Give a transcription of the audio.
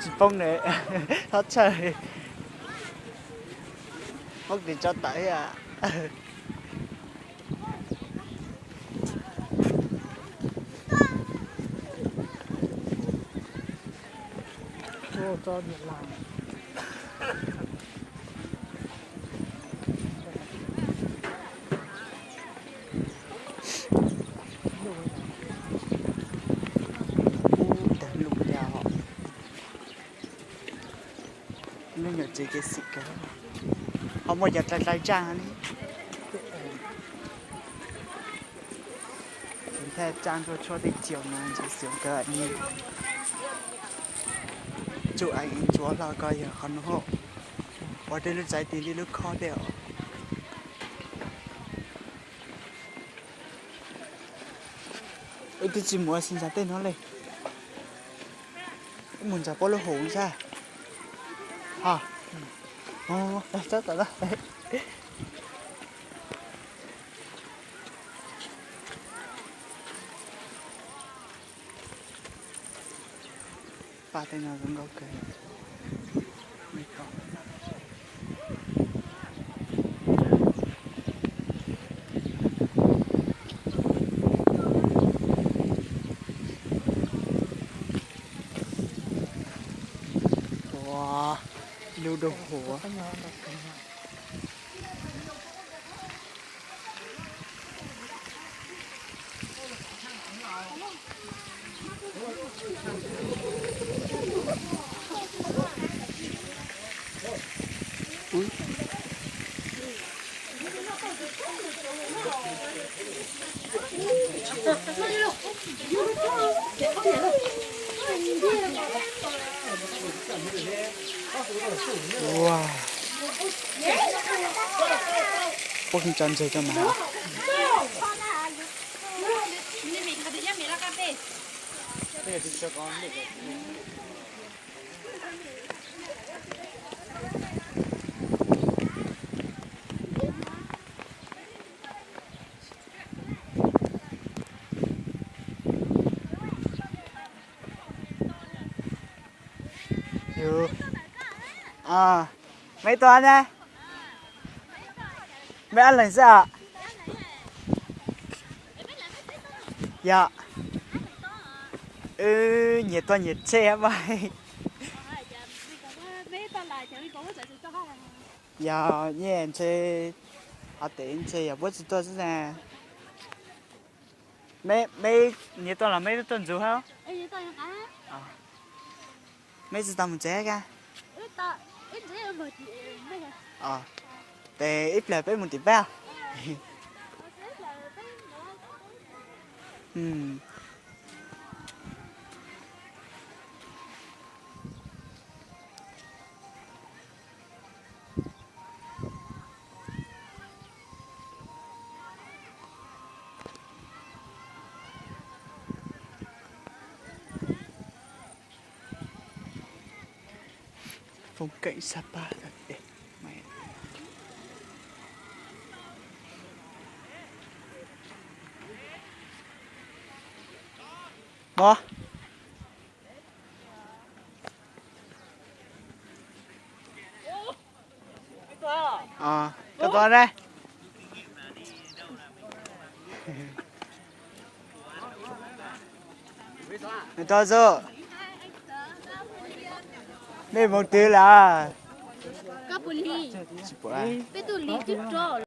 Tsis poob ne, thov txhawj, poob ris tso tawm a. Ub, tag lub tiag os. Lub nyuam tsev ces xim kawg. Ho muaj cov dlai dlai tsaj li. Tseem thaj tsaj nrog tshuab tej tsiaum no ntxim xyoo kawg li. Tsuj eev ntsuav hlo ko yog qhov no. Ua tej lub txaiv tis tej lub khob tej os. Wb twb tsis mus ua si ntawm tej no li. Wb mus ntawm pob lub hauv xwb. Ho, txhob tawm na. Paj tej no zoo nkauj kawg. Ua, lub dua huv. Ua, puab kheev tso ntseg rau mas. Meb tuaj ne, meb ab leeg xwb os? Yog, wb nyias tuaj nyias tsheb mas. Yog nyias ntshe, hov tes ntshe yog puab tsis tuaj xwb na. Meb, meb nyias tuaj los meb tuaj ntxuv hab? Meb tsis tau mus tsev ka? Tes ib pliag peb mus tim peb. Phong cảnh Sapa thật đẹp. Mog. Koj tuaj ne. Nws rau xwb. Nej mus twg lawm? Tsis pom.